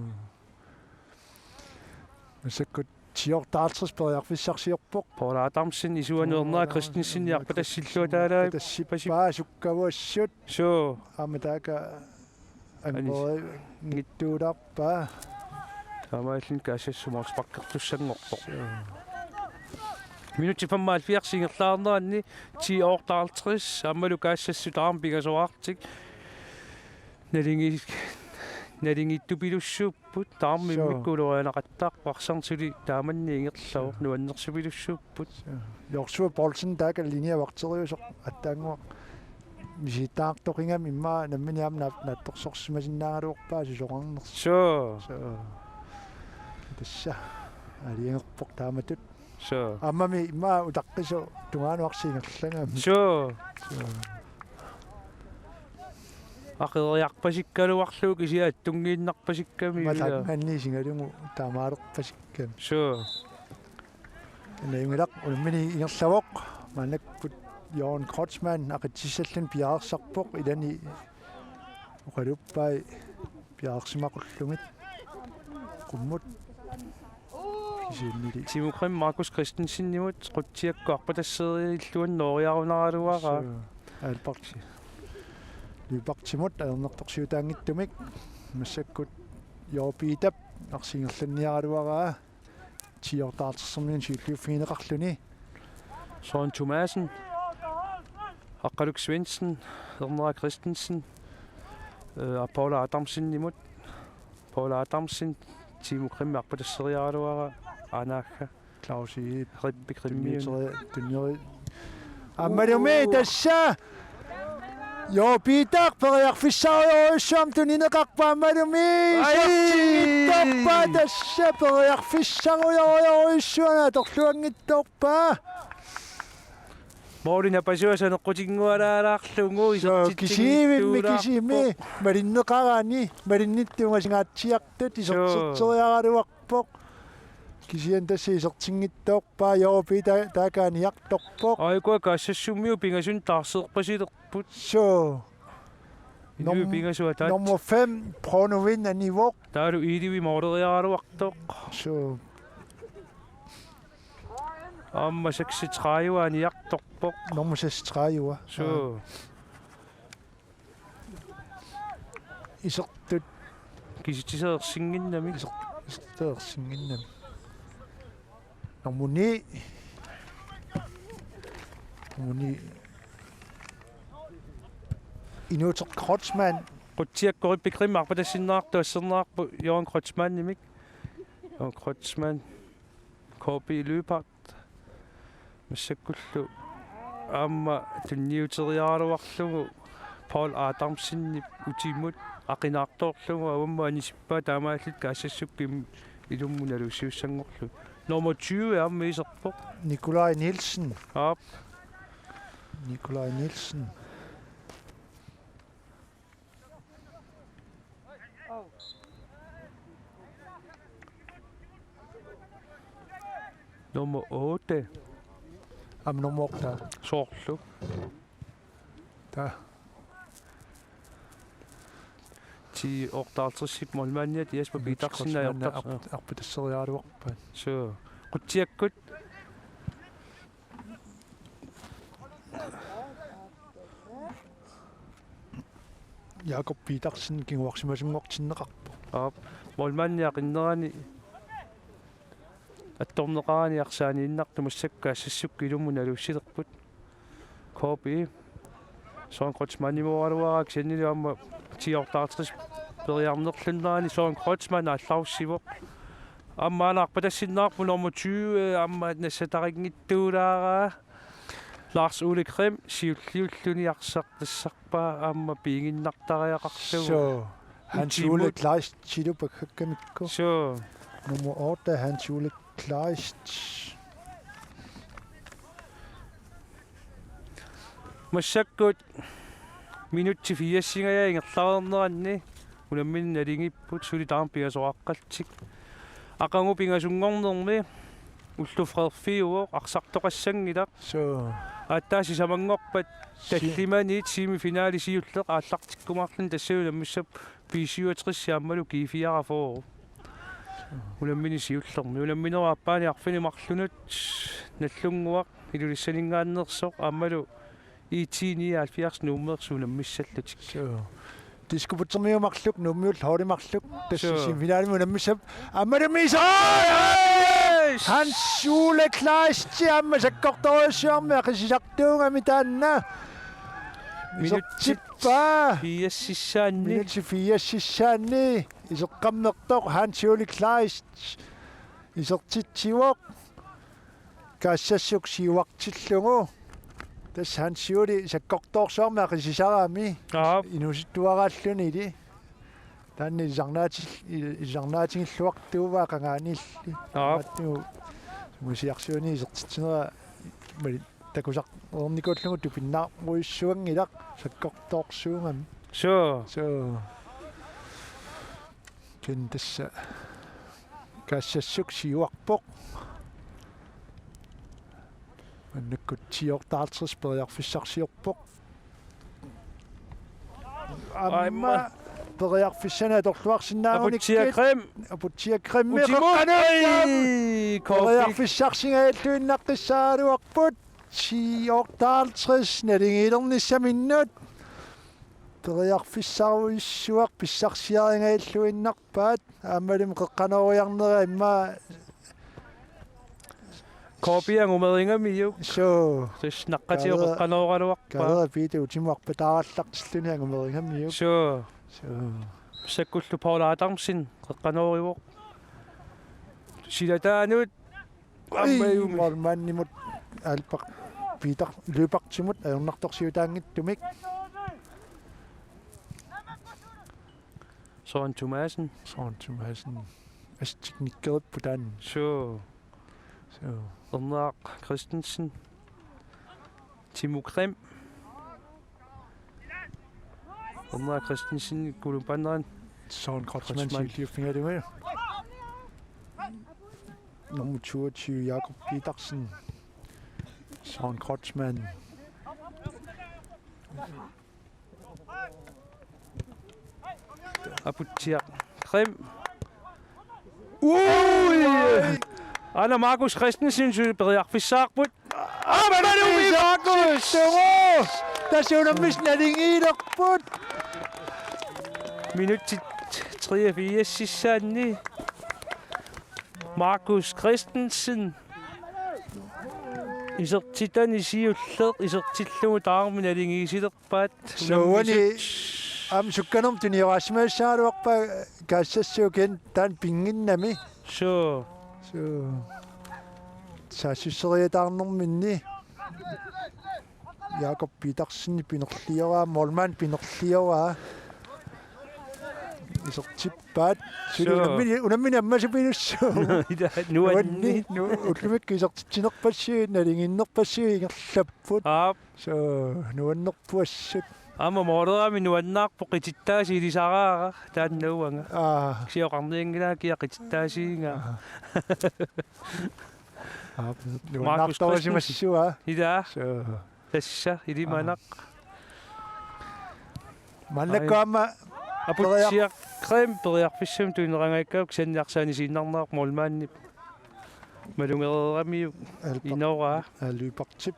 Massakkut ti-otteoghalvtreds periarfissarsiorpoq. Poul Adamsen isuanut Ernera Christensen arpatassillugu taalaat. Arpatassippaa sukkavuassut. Suu. Aamma taakku Anis. Angorinngittulaarpaa. Taamaalilluni Kaassassut målsparkertussanngorpoq. Suu. Minutsit femoghalvfjerds ingerlaarneranni ti-otteoghalvtreds aammalu Kaassassut taama pingasoraartik. Nalingi-, nalingiittupilussuupput, taama. Suu. Immikkut ulorianaqattaarpoq, arsarneq suli taamanna ingerlavoq, nuannersupilussuupput. Suu. Joshua Poulsen taakku linjevagteriusoq aatsaannguaq misilittagartoqigami immaqa nammineq aamma naat-, naatsorsorsimasinnaagaluarpaa susoqarnersoq. Suu. Suu. Tassa aalajangerpoq taamatut. Suu. Aammami immaqa utaqqisoq tungaanut arsaq ingerlagami. Suu. Suu. Aqeriarpasikkaluarlugu kisianni attunngiinnarpasikkami. Malakmanni isigalugu taamaalerpasikkami. Suu. Najunngilaq unammineq ingerlavoq. Maannakkut Jørgen Kreutzmann aqitsissalluni piareersarpoq, ilani oqaluppai piareersimaqullugit. Qummut. Kisiannili. Timo Krim Markus Christensenimut, Qutsiakkut arpatasseriilluanni nooriarunaraluaraa. Suu. Albert Lyberthimut ajornartorsiutaanngitsumik. Massakkut Joopiitap arsaq ingerlanniaraluaraa. Ti-otteoghalvtredsimiit siulliuffigineqarluni. Søren Thomassen, Aqqaluk Svendsen, Ernera Christensen, øh, Paul Adamsenimut. Paul Adamsen, Timo Krimimut arpatasseriaraluaraa, anaagga. Claus Ip. Rippi Krimmiun. Tunniuteria-, tunniuri-, Aammalumi tassa. Joopiitaq periarfissarujorujussuarmik tunineqarpoq aammalumi. Ai! Isertinngitsoorpaa tassa periarfissarujorujussuarmik atorluanngitsoorpaa. Måli napasuaq saneqqutinngualaalaarlugu. Suu, isertitsinngitsuulaarpoq. Kisiivimmi, kisiivimmi malinneqaraanni, malinnittuunga singaatsiartut. Suu. Isertitseriaraluarpoq. Kisianni tassa isertinngitsoorpaa, Joopi ta-, taakku aniartorpoq. Aajuku Kaassassummiut pingasunut taarseerpasilerput. Suu. Inuit nom-, pingasut ataatsit. Nummer fem, Pronovin anivoq. Taavalu Iiluvi måleriaraluartoq. Suu. Aamma seksogtredive aniartorpoq. Nummer seksogtredive. Suu. Isertut. Kisitsisereersinnginnami. Iser-, isertereersinnginnami. Nummer ni. Nummer ni. Inuuteq Kreutzmann. Qutsiakkut Rippi Krimimut arpatassinneqartoq asserneqarpoq Jørgen Kreutzmannimik. Jørgen Kreutzmann. K B Lyberth. Massakkullu aamma tunniuteriaraluarlugu Paul Adamsenip utimut aqunnaartoorlugu avammut anisippaa, taamaalillutik Kaassassukkut ilummut naluussisussanngorlugit. Nummer tyve aamma iserpoq. Nikolaj Nielsen. Aap. Nikolaj Nielsen. Nummer otte. Aamma nummer otte. Soorlu. Taava. Ti otteoghalvtreds målmandiat Jesper Petersen er Kreutzmann optager. Arp-, arpitasseriaraluarpaat. Så, Qutsiakkut. Jakob Petersen kinguarsimasunngortinneqarpoq. Aap, målmandi aqinnerani attorneqarani arsaaniinnartumik massakkut Kaassassukkullu ilummut naluussilerput. K B. Søren Kreutzmannimooraluaraa kisiannili aamma ti otteoghalvtreds periarnerlunnerani Søren Kreutzmann aallarussivoq. Aamma aana arpatassinnaarpoq nummer tyve, aamma nassatarinngittuulaaraa. Lars Ole Krim, siulliulluni arsartassarpaa aamma piiginnartariaqarlugu. Så, Hans Ole Utimut. Kleist, Tilo Pakkakkamikko. Så. Nummer otte, Hans Ole Kleist. Massakkut minutsit firsingajaat ingerlareerneranni unammineq naligiipput, suli taama pingasoqaqqallutik. Aqagu pingasunngornermi ulloq freerfiuvoq, arsartoqassanngilaq. Så. Aatsaat sisamanngorpat si- tallimanik semifinali siulleq aallartikkumaarluni, tassa unammissap B syvogtres aammalu G fireogfyrre. Unammineq siullermi. Unamminerup aappaani arfineq-marlunut Nagdlunguaq Ilulissaninngaanneersoq aammalu I T nioghalvfjerds Nuummeersuup unammissallutik. Så. Diskobuksermiut marluk, Nuummiut holdit marluk. Tassa. Så. Semifinalimi unammissap. Aammalu miisa! Yes! Hans Ole Kleist aamma sakkortoorujussuarmik aqisisartuugami taanna. Minutsit isertippaa. Firsissaanni. Minutsit firsissaanni. Iseqqammertoq Hans Ole Kleist. Isertitsivoq. Kaassassuk siuartillugu. Tassa Hans Ole sakkortoorsuarmik aqisisarami. Aap. Inuusuttuaraallunili. Taanna ilisarnaatil-, ilisarnaatigilluartuuvaa qangaaniilli. Aap. Aattu sumusiarsuani isertitsinera mali takusarnikuullunga tupinnarujussuanngilaq sakkortoorsuugami. Så. Så. Kisianni tassa Kaassassuk siuarpoq. Maannakkut ti otteoghalvtreds periarfissarsiorpoq. Aamma. Aamma periarfissanik atorluarsinnaagunikkit. Aputsiaq Krim. Aputsiaq Krim. Utimut. Qeqqanut. Ai, K B. Periarfissarsingajalluinnaqqissaaraluarput. Ti otteoghalvtreds naligiilernissaminnut. Periarfissarujussuaq pissarsiaringajalluinnarpaat. Aammalumi qeqqanooriarnera immaqa. K B angumeringamiuk. Så. Tassa naqqatigut Kaadera-, qeqqanooraluarpaa. Kaadera Piita utimut arpataarallartilluni angumeringamiuk. Så. Så. Sakkulu Paul Adamsen qeqqanoorivoq. Silataanut. Ai, aamma ajumi. Målmandimut Albert Peter Lyberthimut ajornartorsiutaanngitsumik. Søren Thomassen. Søren Thomassen. Assut teknikkerippoq taanna. Så. Så. Ernaaq Christensen. Timo Krim. Ernaaq Christensen, Kulumpaneran. Søren Kreutzmann, Kreutzmann. Siulliuffigalugu. Nummer toogtyve, Jakob Petersen. Søren Kreutzmann. Aputsiaq Krim. Ui! Aana Markus Christensen su-, periarfissaarput. Aammalumi Markus! Markus! Tassa unammineq naligiilerput. Minutsit treogfirsissaanni. Markus Christensen. Isertitani siulleq isertillugu tamarmik naligiissilerpaat. Så uani unammisut. Aamma sukkanermut tunioraasimassagaluarpaa Kaassassuk kisianni taanna pinnginnami. Så. Så. Saassusseriataarnerminni. Jakob Petersen pinerlioraa, målmand pinerlioraa. Isertippaat. Suli. Så. Unammineq, unammineq ammasupilussuuvoq. Ila, nuanni. Nuanni. Nu-, ullumikkut isertitsinerpassuit, nalinginnerpassuit ingerlapput. Aap. Så, nuannerpoq assut. Aamma målerami nuannaarpoq, qitittaasut ilisaraara taanna uanga. Aa. Kisianni oqarnianngilara kia qitittaasuugaa. Aa. Aap, Markus nuannaartorisimassuaa. Christensen. Ila. Så. Tassa, ilimanaq. Aa. Maannakkut aamma Aputsiaq Krim periarfissamik tunineqangajakkakku kisianni arsaq anisiinnarneq målmandip malugereeramiuk Albert. Inoraa. Aa, Lyberthip.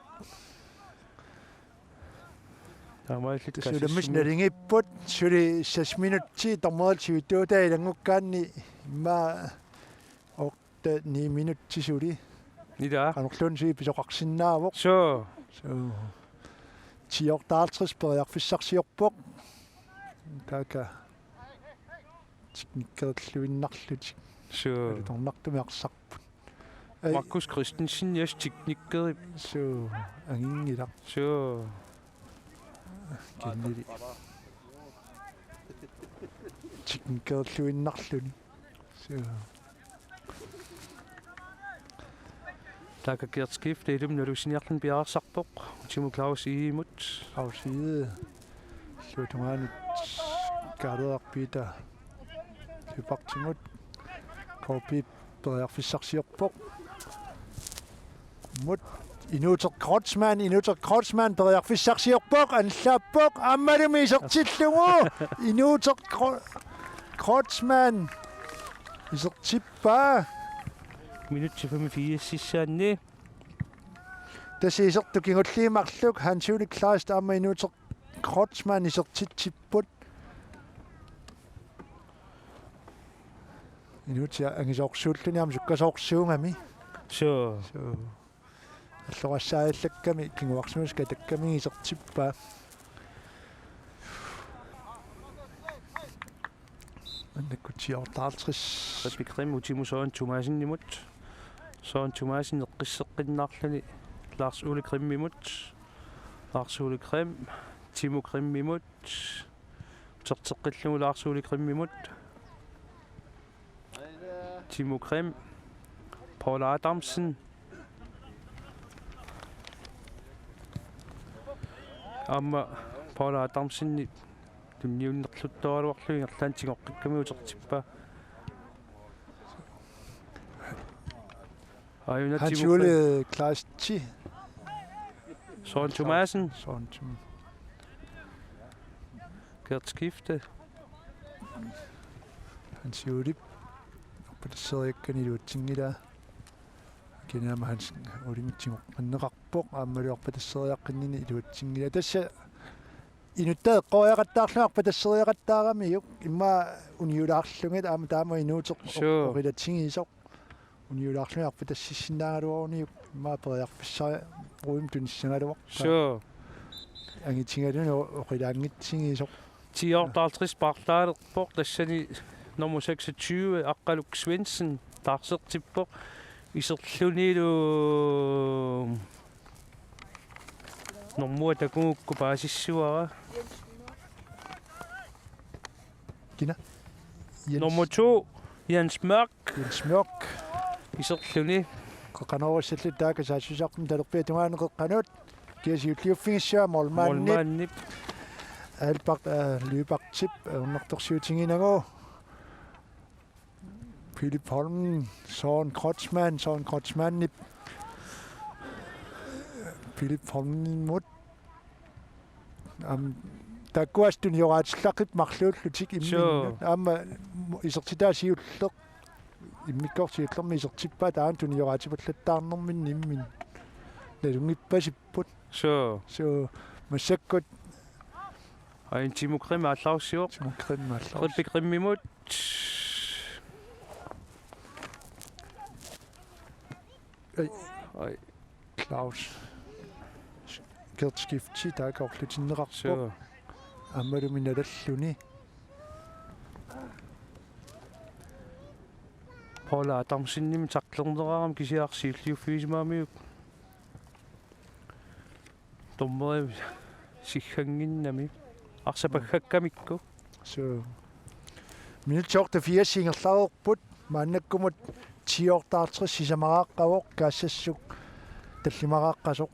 Taamaalillutik. Tassa ulammis kaasissinni nalingipput suli seks minutsi dommerillu sivitsuutai ilanngukkaanni immaqa otte ni minutsi suli. Ilaa. Qanorluunniit suli pisoqarsinnaavoq. Suu. Suu. Ti otteoghalvtreds periarfissarsiorpoq. Taakku teknikkerilluinnarlutik. Suu. Alutornartumik arsarput. Ai. Markus Christensen, yes, teknikkerip. Suu, anginngilaq. Suu. Kennedy. Teknikkerilluinnarluni. Suu. Taakku Gert Skifte ilumut nalussiniarluni piareersarpoq. Timo Claus Egedemut. Claus Egede. Illuatungaanut Kaaleeraq Peter Lyberthimut. K P periarfissarsiorpoq. Mut Inuuteq Kreutzmann, Inuuteq Kreutzmann periarfissarsiorpoq, annaappoq, aammalumi isertillugu. Inuuteq Kro-, Kreutzmann isertippaa. Minutsit femogfirsissaanni. Tassa isertut kingulliit marluk, Hans Ole Kleist aamma Inuuteq Kreutzmann isertitsipput. Inuutia angisoorsuulluni aamma sukkasoorsuugami. Suu. Suu. Allorassaajallakkami kinguarsimasut atakkamikkit isertippaa. Maannakkut ti otteoghalvtreds. Rebekk Krim, Timo Søren Thomassenimut. Søren Thomassen eqqisseqqinnaarluni Lars Ole Krimimut. Lars Ole Krim, Timo Krimimut. Uterteqqillugu Lars Ole Krimimut. Timo Krim. Paul Adamsen. Aamma Paul Adamsen tunniunnerluttoraluarlugu ingerlaannaq tigoqqikkami utertippaa. Aajuna Hans Timo Ole Krim. Kleist. Søren Thomassen. Søren Thom-. Gert Skifte. Hans Olep. Arpatasseriakkani iluatsinngilaa. Kinaama Hans Olemitsigoq anneqarpoq. Aammalu arpatasseriaqqinnini iluatsinngilaa. Tassa inuttaa eqqoriaqattaarlunga arpatasseriaqattaaramiuk. Immaqa uniulaarlugit aamma taama Inuuteq. Suu. Oqilatigisoq. Uniulaarluni arpatassissinnaagaluaruniuk immaqa periarfissarujummik tunissagaluarpaa. Suu. Angitigaluni o-, oqilaanngitsigisoq. Ti otteoghalvtreds paarlaalerpoq, tassani nummer seksogtyve, Aqqaluk Svendsen, taarsertippoq, iserlunilu normua takugukku paasissavara. Kina? Jens. Nummer to, Jens Mørk. Jens Mørk. Iserluni. Qeqqanoorussallutik taakku saassussisarput talerpiata tungaanut qeqqanut. Kia siulliuffigissavat målmandip. Målmandip. Albert, øh, Lyberthip, øh, undertorsiutiginagu. Philip Holm, Søren Kreutzmann, Søren Kreutzmannip. Philip Holmimut. Aamma, taakkuasu tunioraatsillaqqippoq marluullutik imminnut. Suu. Aamma isertitaa siulleq. Immikkoortoq siullermik isertippaa taanna tunioraatsipallattaarnerminni imminnut. Nalunngippasipput. Suu. Suu, massakkut. Aajuna Timo Krim aallarussivoq. Timo Krim aallarussivoq. Rebekk Krimimut. Ai. Ai. Claus. Gert Skifte, taakku orlutinneqarpoq. Suu. Aammalumi nalalluni. Paul Adamsenimit tacklerneqarami kisianni siulliuffigisimagamiuk. Dommerip siggannginnami. Arsaq paggakkamikku. Suu. Minutsit otteogfirs ingerlareerput. Maannakkumut ti otteoghalvtreds sisamaraaqqavoq, kaassassuk tallimaraqqasoq.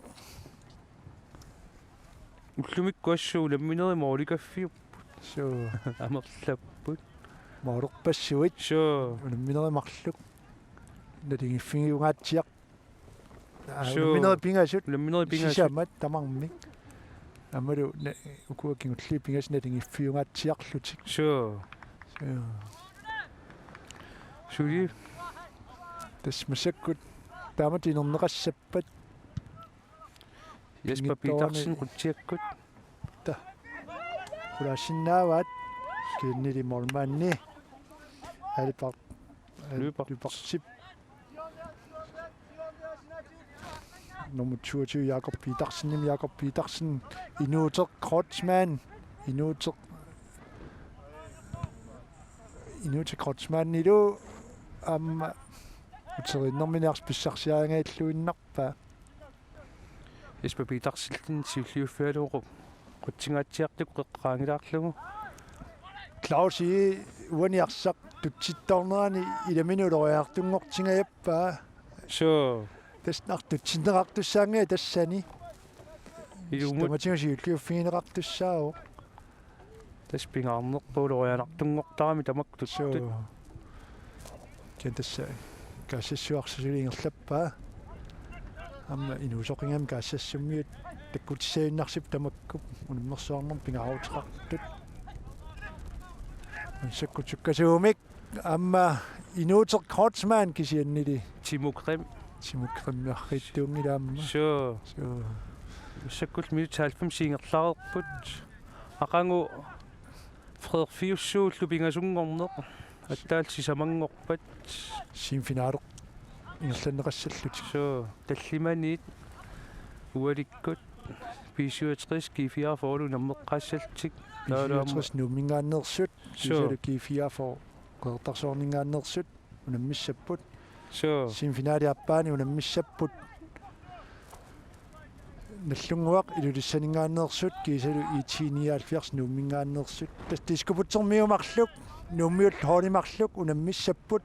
Ullumikkut assut unamminerit målikaffiupput. Suu. Amerlapput. Målerpassuit. Suu. Unamminerit marluk. Naligiiffigingaatsiaq. Aa, suu. Unamminerit pingasut. Unamminerit pingasut. Sisamat tamarmik. Aammalu na-, ukua kingulliit pingasut naligiiffiungaatsiarlutik. Suu. Suu. Suli. Tassa massakkut taamatut inerneqassappat. Jesper Pinngitsoorani Petersen qutsiakkut. Ta. Qulaassinnaavaat. Kisiannili målmandi. Albert. Lyberth. Lyberthip. Nummer toogtyve, Jakob Petersen. Jakob Petersen. Inuuteq Kreutzmann. Inuuteq. Inuuteq Kreutzmannilu aamma uteriinnermineersoq pissarsiarinngilaarluinnarpaa. Jesper Petersen siulliuffigalugu qutsinngaatsiartoq qeqqaanngilaarlugu. Clausi uani arsaq tutsittoornerani ilaminut ulorianartunngortingajappaa. Suu. Tassa naq tutsinneqartussaanngilaq tassani. Ilumut. Tamatigut siulliuffigineqartussaavoq. Tassa pingaarnerpaaq ulorianartunngortarami tamakku tuttut. Suu. Kisianni tassa Kaassassut arsaq suli ingerlappaa. Aamma inuusoqigami Kaassassummiut takkutissaginnarsipput tamakku unammersuarnermut pingaaruteqartut. Massakkut sukkasuumik aamma Inuuteq Kreutzmann kisiannili. Timo Grimm. Timo Grimm arriitsuunngilaq aamma. Suu. Suu. Massakkut minutsit halvfems ingerlareerput. Aqagu Frederik Fiussuullu pingasunngorneq. Aatsaat sisamanngorpat. Semifinaleq ingerlanneqassallutik. Suu, tallimaniit ualikkut B syvogtres, G fireogfyrre unammeqqaassallutik. B syvogtres Nuumminngaanneersut. Suu. Kiisalu G fireogfyrre Qeqertarsuarninngaanneersut unammissapput. Suu. Semifinale aappaani unammissapput. Nagdlunguaq Ilulissaninngaanneersut kiisalu I T nioghalvfjerds Nuumminngaanneersut. Tassa Diskobugtermiut marluk, Nuummiut holdit marluk unammissapput.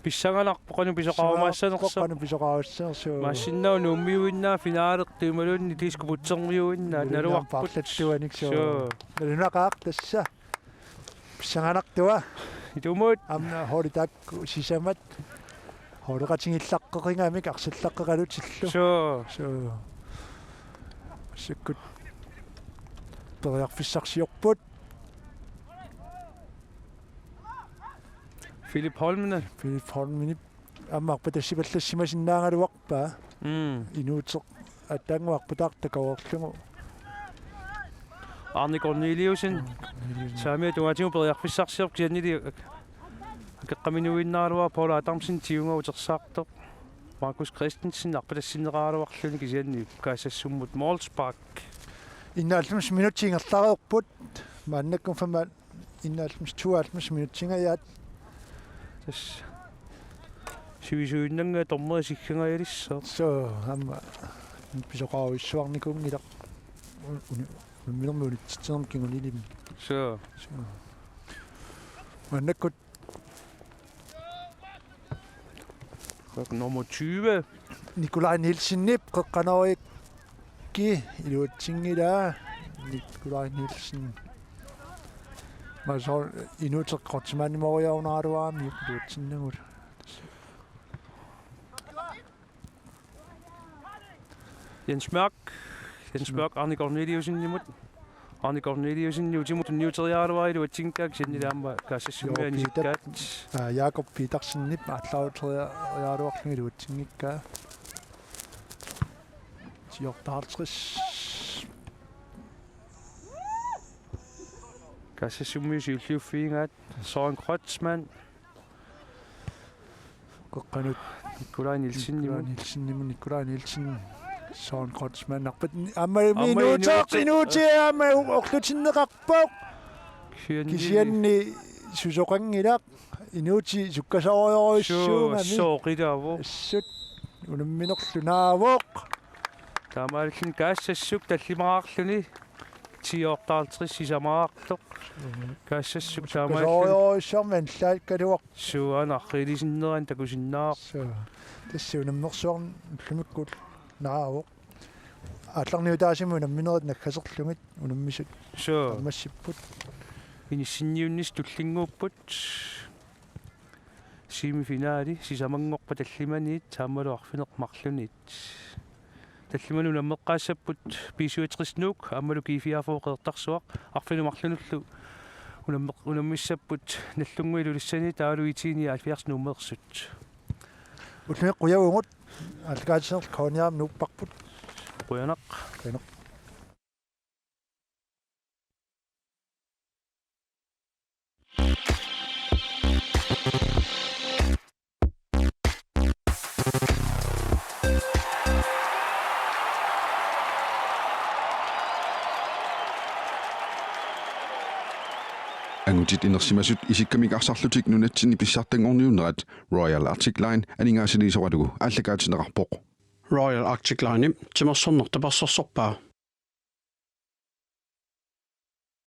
Pissanganarpoq qanoq pisoqarumaassanersoq. Qanoq pisoqarussanersoq. Maannakkut Nuummiuinnaat finalertut imaluunniit Diskobugtermiuinnaat. Imaluunniit naluarput. Paarlattuanik suu. Suu. Nalunaqaaq tassa. Pissanganartua. Ilumut. Aamma holdit taakku sisamat. Holdeqatigiillaqqeqigami arsallaqqeqalutillu. Suu. Suu. Massakkut periarfissarsiorput. Philip Holmene. Philip Holmene. Aamma arpatassipallassimasinnaagaluarpaa. Mm. Inuuteq aatsaannguaq arpataartaqaruarlugu. Arne Corneliussen. Arne Corneliussen. Saamiata tungaatigut periarfissarsiorpoq kisiannili akeqqaminuinnaraluarpoq Poul Adamsen tiunga utersaartoq. Markus Christensen arpatassinneqaraluarluni kisianni Kaassassumut målspark. Enoghalvfems minutsit ingerlareerput. Maannakkut femoghalvfems, enoghalvfems, tooghalvfems minutsingajaat. Tassa sivisuinnanngilaat dommeri siggangajalissaaq. Suu, aamma pisoqarujussuarnikuunngilaq. Un-, un-, unamminermi unitsitsinermi kingulilimmik. Suu. Suu. Maannakkut Nummer tyve. Nikolaj Nielsenip qeqqanoorik iluatsinngilaa. Nikolaj Nielsen. Maanna Inuuteq Kreutzmannimoriarunaraluarami iluatsinnagulu. Jens Mørk. Jens Mørk, Arne Corneliussenimut. Arne Corneliussen utimut tunniuteriaraluarpoq iluatsinngikkaa kisianni aamma Kaassassummiut Jakob Peter-, anisikkaat. Aa, Jakob Petersenip aallaaruteriaraluarluni iluatsinngikkaa. Ti otteoghalvtreds. Kaassassummiut siulliuffigigaat Søren Kreutzmann. Qeqqanut. Nikolaj Nielsen. Nikolaj Nielsen, Nikolaj Nielsen. Søren Kreutzmann. Arpat, aamma Inuuteq, Inuuteq. Inuuteq, aamma orlutinneqarpoq. Kisianni. Kisianni susoqanngilaq. Inuuteq sukkasoorujorujussuugami. Suu, sooqilaavoq. Assut. Unamminerlu naavoq. Taamaalilluni Kaassassuk tallimaqarluni ti otteoghalvtreds sisamaqartoq. Mhm. Kaassassuk taamaalilluni. Sukkasoorujorujussuarmik annilaakkaluarpoq. Suu, aana arriilisinnerani takusinnaavarput. Suu. Tassa unammersuarnik ullumikkut naavoq. Aallarniutaasumik unamminerit naggaserlugit unammisut. Suu. Ammassipput. Inissinniunnissaq tullinnguupput. Semifinali sisamanngorpat tallimaniit aammalu arfineq-marlunut. Tallimanut unammeqqaassapput B syvogtres Nuuk aammalu G fireogfyrre Qeqertarsuaq, arfineq-marlunullu unammeq-, unammissapput Nagdlunguit Ilulissani taavalu I T nioghalvfjerds Nuummeersut. Ullumikkut qujavugut, aallakaatitsinerlu K N R-imi nuupparput. Qujanaq. Qujanaq. Angutit inersimasut isikkamik arsarlutik nunatsinni pissartanngorniunnerat Royal Arctic Line aningaasaliisoralugu aallakaatinneqarpoq. Royal Arctic Line timersorneq tapersersorpaa.